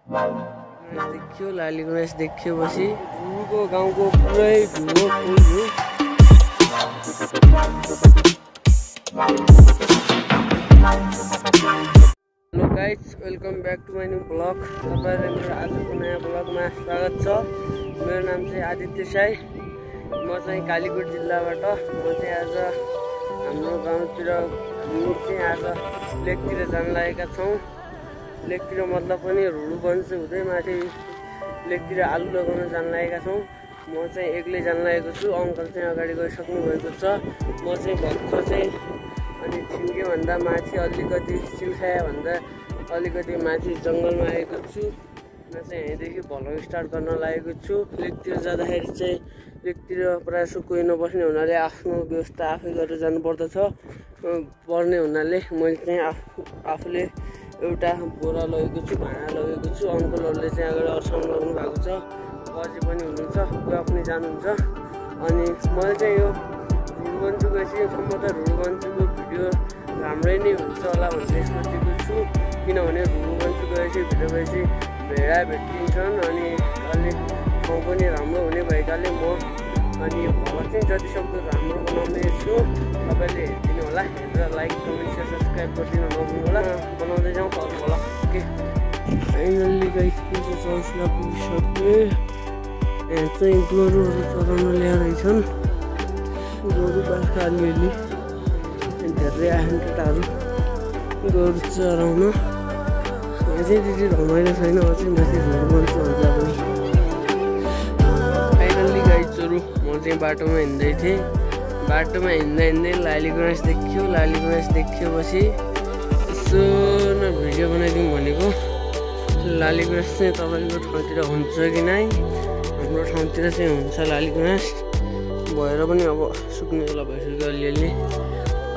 देखियो लाली गुराँस देखेपछि रुको गाउँको पुरै भ्यू हो, full view. Hello guys, welcome back to my new blog. तपाईँलाई मेरो आजको नयाँ ब्लगमा स्वागत छ। मेरो नाम चाहिँ आदित्य साई। म चाहिँ कालीकोट जिल्लाबाट। म चाहिँ आज हाम्रो गाउँतिर हामी चाहिँ आज लेकतिर जान लागेका छौँ। लेकतिर मतलब पनि रुडु बन्छु हुँदै माथि लेकतिर आलु लगाउन जान लागेका छौँ। म चाहिँ एक्लै जान लागेको छु। अङ्कल चाहिँ अगाडि गइसक्नु भएको छ। म चाहिँ भर्खर चाहिँ अनि छिन्केभन्दा माथि अलिकति सिलखायाभन्दा अलिकति माथि जङ्गलमा आएको छु। म चाहिँ यहीँदेखि भ्लग स्टार्ट गर्न लागेको छु। लेकतिर जाँदाखेरि चाहिँ लेकतिर प्रायः जसो कोही नबस्ने हुनाले आफ्नो व्यवस्था आफै गरेर जानुपर्दछ। पर्ने हुनाले मैले चाहिँ आफूले एउटा बोरा लगेको छु, भाँडा लगेको छु। अङ्कलहरूले चाहिँ अगाडि अर्साउनु लाग्नु भएको छ। अझै पनि हुनुहुन्छ, कोही पनि जानुहुन्छ। अनि मैले चाहिँ यो रुडुबन्चु गएसम्म त रुडुबन्चुको भिडियो राम्रै नै हुन्छ होला भन्ने सोचेको छु। किनभने रुडुबन्चु गएपछि भिडियो गएपछि भेडा भेटिन्छन् अनि अलिक ठाउँ पनि राम्रो हुने भएकाले म अनि भ्लग चाहिँ जतिसक्दो राम्रो बनाउने छु। तपाईँले हेरिदिनु होला, हेरेर लाइक कमेन्ट सेयर सब्सक्राइब गरिदिनु नभुल्नु होला। बनाउँदै जाउँ अरू भ्लग। ओके, फाइनल्ली गाइस चौसला पुगिसके। यहाँ चाहिँ गोरुहरू चराउन ल्याएर रहेछन्। गोरु बाख्रा अलिअलि धेरै आएन केटाहरू गोरु चराउन। यहाँ चाहिँ त्यति रमाइलो छैन। अझै माथि रुडुबन्चु हुन्छ पनि। फाइनल्ली गाइजहरू म चाहिँ बाटोमा हिँड्दै थिएँ। बाटोमा हिँड्दा हिँड्दै लाली गुराँस देखियो। लाली गुराँस देखेपछि यसो न भिडियो बनाइदिउँ भनेको। लाली गुराँस चाहिँ तपाईँको ठाउँतिर हुन्छ कि नै? हाम्रो ठाउँतिर चाहिँ हुन्छ लाली गुराँस। भएर पनि अब सुक्ने बेला भइसक्यो।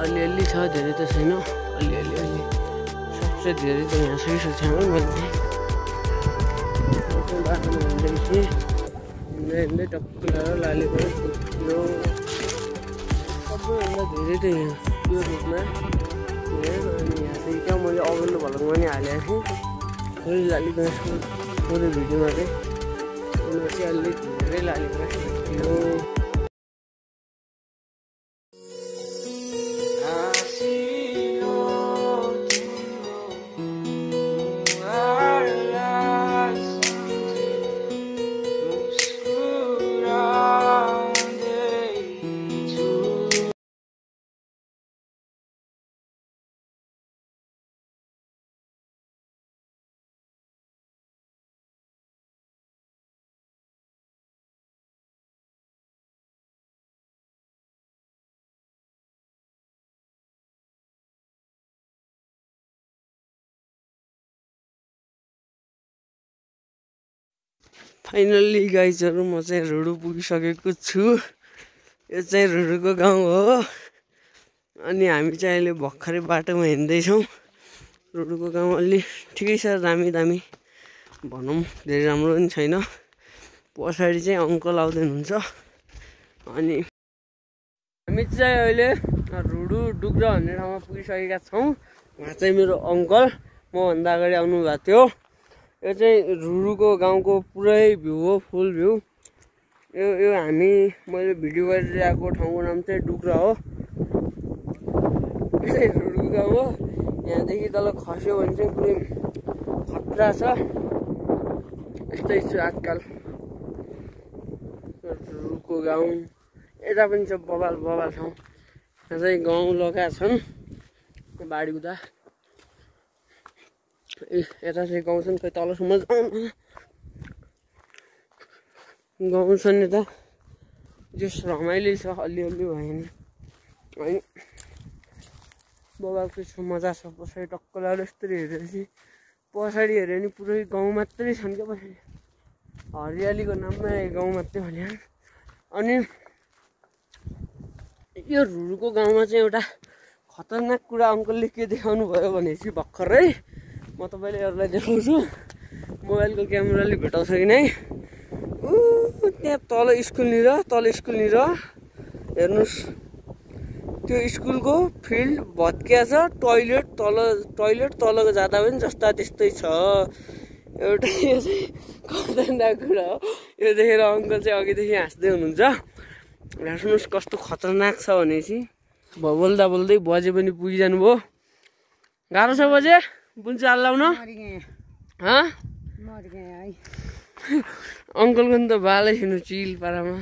अलिअलि छ, धेरै त छैन। अलि सबसे धेरै त यहाँ सकिसकेको छ। मैले बाटोमा हिँड्दै थिएँ। हिँड्दै टक्क लगाएर लाली गुराँस देख्यो। सबैभन्दा धेरै त यो रुटमा। अनि यहाँ चाहिँ क्या मैले अघिल्लो भ्लगमा नि हालेको थिएँ लाली गुराँसको थोरै भिडियोमा चाहिँ। उनीहरू चाहिँ अलिक धेरै लाली गुराँस देखियो। फाइनल्ली गाइजहरू म चाहिँ रुडु पुगिसकेको छु। यो चाहिँ रुडुको गाउँ हो। अनि हामी चाहिँ अहिले भर्खरै बाटोमा हिँड्दैछौँ। रुडुको गाउँ अलि ठिकै छ, दामी भनौँ, धेरै राम्रो पनि छैन। पछाडि चाहिँ अङ्कल आउँदै हुनुहुन्छ। अनि हामी चाहिँ अहिले रुडु डुग्रा भन्ने ठाउँमा पुगिसकेका छौँ। उहाँ चाहिँ मेरो अङ्कल मभन्दा अगाडि आउनु भएको थियो। यो चाहिँ रुडुको गाउँको पुरै भ्यू हो, फुल भ्यू। यो मैले भिडियो गरिरहेको ठाउँको नाम चाहिँ डुग्रा हो। यो चाहिँ रुडुको गाउँ हो। यहाँदेखि तल खस्यो भने चाहिँ पुरै खतरा छ। यस्तै छ आजकल रुडुको गाउँ। यता पनि छ बबाल ठाउँ। यहाँ चाहिँ गाउँ लगाएका छन् बाडी उता। यता चाहिँ गाउँ छन्, खोइ तलसम्म जाउँ। गाउँ छन् यता। जस रमाइलो छ, अलिअलि भएन। अनि बबालको छ, मजा छ। पछाडि टक्क लगाएर यस्तरी हेरेपछि पछाडि हेऱ्यो भने पुरै गाउँ मात्रै छन् क्या पछाडि। हरियालीको नाममा गाउँ मात्रै भने। अनि यो रुडुको गाउँमा चाहिँ एउटा खतरनाक कुरा अङ्कलले के देखाउनु भयो भनेपछि भर्खरै म तपाईँले अरूलाई देखाउँछु। मोबाइलको क्यामेराले भेटाउँछ कि नै? त्यहाँ तल स्कुलनिर हेर्नुहोस्, त्यो स्कुलको फिल्ड भत्किया छ। टोइलेट तल जाँदा पनि जस्ता त्यस्तै छ। एउटा यो चाहिँ खतरनाक कुरा हो। यो देखेर अङ्कल चाहिँ अघिदेखि हाँस्दै हुनुहुन्छ। हेर्नुहोस् कस्तो खतरनाक छ भनेपछि बोल्दा बोल्दै बजे पनि पुगिजानु भयो। गाह्रो छ बजे बुन्चु हाल्लाउन अङ्कलको नि त बालै छैन चिल पारामा।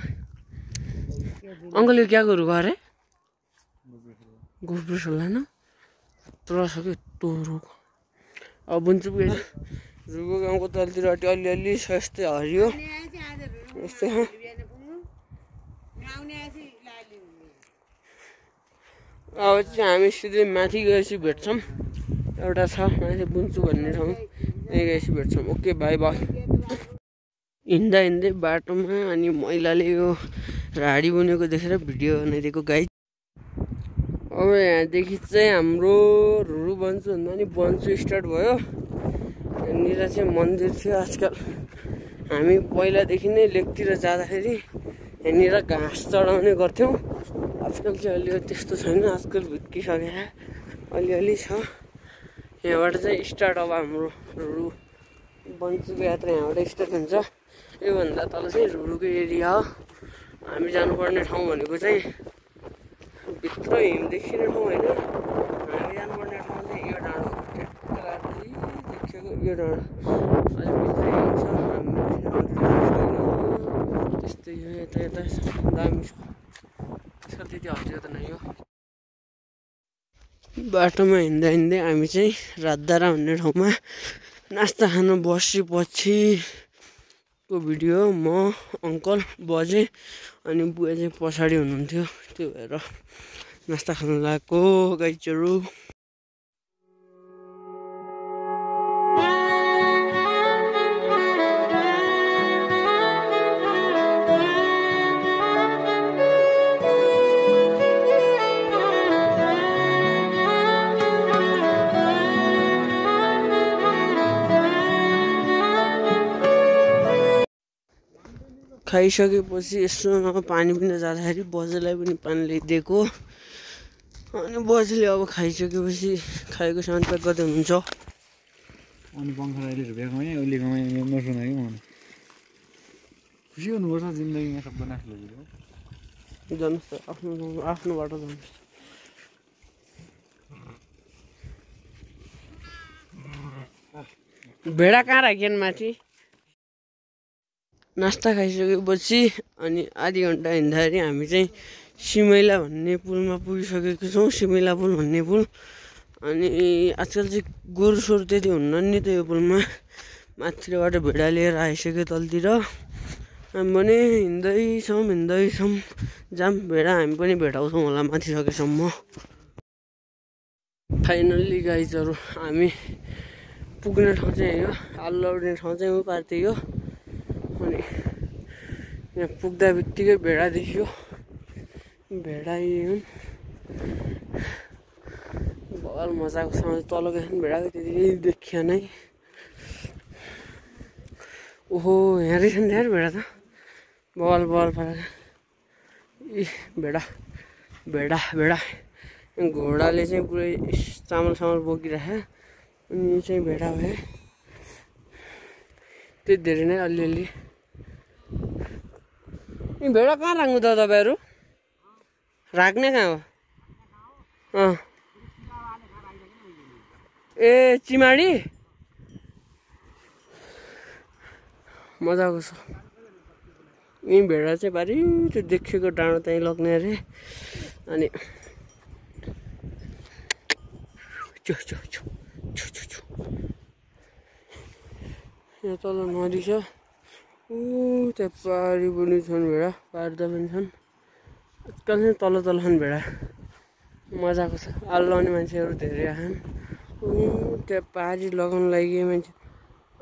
अङ्कल यो क्या गरौँ गरे गोब्रो सोल्ला न तर सक्यो यस्तो रुख। अब बुन्चु पुगेछ रुखको गाउँको तलतिर अलिअलि छ यस्तै हरियो यस्तै। अब चाहिँ हामी सिधै माथि गएपछि भेट्छौँ। एउटा छ माथि बुन्चु भन्ने ठाउँ त्यहीँ गएपछि भेट्छौँ। Okay by by. हिँड्दा हिँड्दै बाटोमा अनि महिलाले यो राडी बुनेको देखेर भिडियो बनाइदिएको गाइज। अब यहाँदेखि चाहिँ हाम्रो रुरु बन्चु भन्दा नि बन्चु स्टार्ट भयो। यहाँनिर चाहिँ मन्दिर थियो। आजकल हामी पहिलादेखि नै लेकतिर जाँदाखेरि यहाँनिर घाँस चढाउने गर्थ्यौँ। आजकल चाहिँ अलि त्यस्तो छैन। आजकल भुत्किसकेर अलिअलि छ। यहाँबाट चाहिँ स्टार्ट अब हाम्रो रुरु बन्चुको यात्रा यहाँबाट स्टार्ट हुन्छ। योभन्दा तल चाहिँ रुरुको एरिया हो। हामी जानुपर्ने ठाउँ भनेको चाहिँ भित्र हिँड देखिने ठाउँ होइन। हामी जानुपर्ने ठाउँ चाहिँ यो डाँडो देखेको यो डाँडो अलिक भित्रै हिँड्छ। त्यस्तै हो यता यता दामी छ। त्यसको त्यति हल्लियो त नै हो। बाटोमा हिँड्दा हिँड्दै हामी चाहिँ रातधारा भन्ने ठाउँमा नास्ता खान बसेपछिको भिडियो। म अङ्कल बजे अनि बुवा चाहिँ पछाडि हुनुहुन्थ्यो। त्यो भएर नास्ता खानु लागेको गाइजहरू। खाइसकेपछि यस्तो पानी पिन जाँदाखेरि बजेलाई पनि पानी ल्याइदिएको। अनि बजेले अब खाइसकेपछि खाएको सामान प्याक गर्दै हुनुहुन्छ। अनि पङ्खा अहिले झुकेको उहिलेकोमा नसुना कि मलाई खुसी हुनुपर्छ जिन्दगीमा सबै नास लगिदियो। जानुहोस् त आफ्नो बाटो जानुहोस्। भेडा कहाँ राखेन माथि। नास्ता खाइसकेपछि अनि आधी घन्टा हिँड्दाखेरि हामी चाहिँ सिमैला भन्ने पुलमा पुगिसकेको छौँ। सिमैला पुल भन्ने पुल। अनि आजकल चाहिँ गोरुसोरु त्यति हुन्न नि त यो पुलमा। माथिबाट भेडा लिएर आइसक्यो तलतिर। हामी पनि हिँड्दैछौँ जाम भेडा हामी पनि भेटाउँछौँ होला माथि सकेसम्म। फाइनल्ली गाइजहरू हामी पुग्ने ठाउँ चाहिँ हो। आलु उड्ने ठाउँ चाहिँ पार्दै हो। अनि यहाँ पुग्दा बित्तिकै भेडा देखियो। भेडा हुन् बल मजाको छ। तल गएदेखि भेडाको त्यति देखियो नै। ओहो यहाँ रहेछ नि यार भेडा त बल पारेर। इ भेडा घोडाले चाहिँ पुरै चामल बोकिराख्यो। अनि यो चाहिँ भेडा भयो। त्यति धेरै नै अलिअलि। यी भेडा कहाँ राख्नु त तपाईँहरू? राख्ने कहाँ हो? ए चिमाडी मजाको छ। यहीँ भेडा चाहिँ भारी त्यो देखेको डाँडो त्यहीँ लग्ने अरे। अनि यहाँ तल नदी छ। त्यहाँ पारी पनि छन् भेडा पार्दा पनि छन्। आजकल चाहिँ तल छन् भेडा मजाको छ। आलु लाउने मान्छेहरू धेरै आछन्। त्यहाँ पारी लगाउनु लागि मान्छे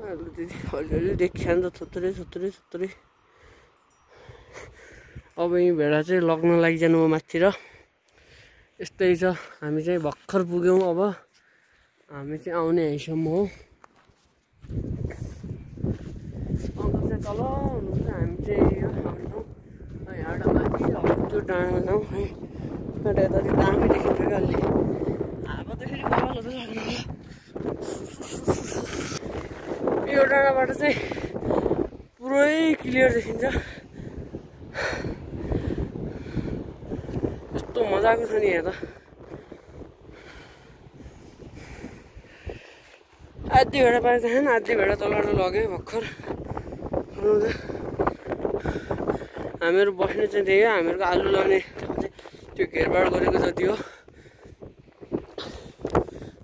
आलु त्यति अलिअलि देखियो नि त थुत्रै। अब यहीँ भेडा चाहिँ लग्न लागिजानु हो माथितिर। यस्तै छ। हामी चाहिँ भर्खर पुग्यौँ। अब हामी चाहिँ आउने यहीँसम्म हो। अङ्कल चाहिँ तल हुनुहुन्छ। हामी चाहिँ यहाँबाट माथि अब त्यो डाँडामा जाउँ है। यता यता दामी देखिन्छ क्या अलि। अब त फेरि बल लाग्नु। यो यो डाँडाबाट चाहिँ पुरै क्लियर देखिन्छ। यस्तो मजाको छ नि यहाँ त। आधी भेडा पाएको छैन, आधी भेडा तलबाट लग्यो भर्खर। हामीहरू बस्ने चाहिँ त्यही हो, हामीहरूको आलु लाउने ठाउँ चाहिँ त्यो घेरबार गरेको जति हो।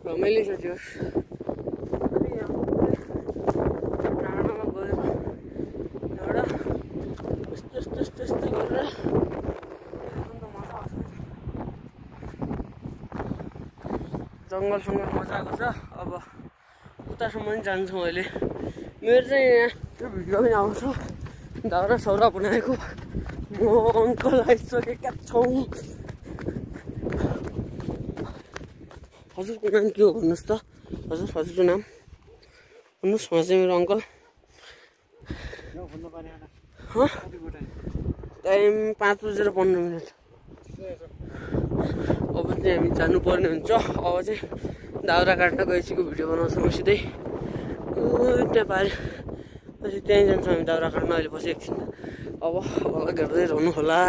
रमाइलो छ त्यो। डाँडामा गएर एउटा यस्तो गरेर जङ्गलसँग मजाको छ। अब उतासम्म पनि जान्छौँ अहिले। मेरो चाहिँ यहाँ त्यो भिडियो पनि आउँछ, दाउरा सौरा बनाएको म अङ्कल आइसकेका छौँ। हजुरको नाम के हो भन्नुहोस् त? हजुरको नाम भन्नुहोस्। उहाँ चाहिँ मेरो अङ्कल। टाइम 5:15। अब चाहिँ हामी जानुपर्ने हुन्छ। अब चाहिँ दाउरा काट्न गइसकेको भिडियो बनाउँछौँ सिधै त्यहाँ पारि। पछि त्यहीँ जान्छौँ हामी दाउरा काट्न। अहिले पछि एकछिन अब गर्दै रहनु होला।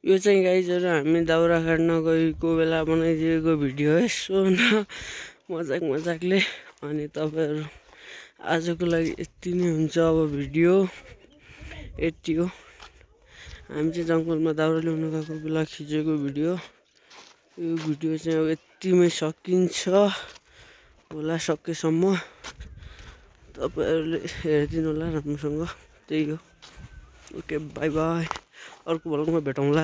यो चाहिँ गाइजहरू हामी दाउरा काट्न गएको बेला बनाइदिएको भिडियो है, सो न मजाकले। अनि तपाईँहरू आजको लागि यति नै हुन्छ। अब भिडियो यति हो। हामी चाहिँ जङ्गलमा दाउरा ल्याउनु गएको बेला खिचेको भिडियो। यो भिडियो चाहिँ अब यतिमै सकिन्छ होला सकेसम्म। तपाईँहरूले हेरिदिनु होला राम्रोसँग। त्यही हो। Okay by by. अर्को भ्लगमा भेटौँला।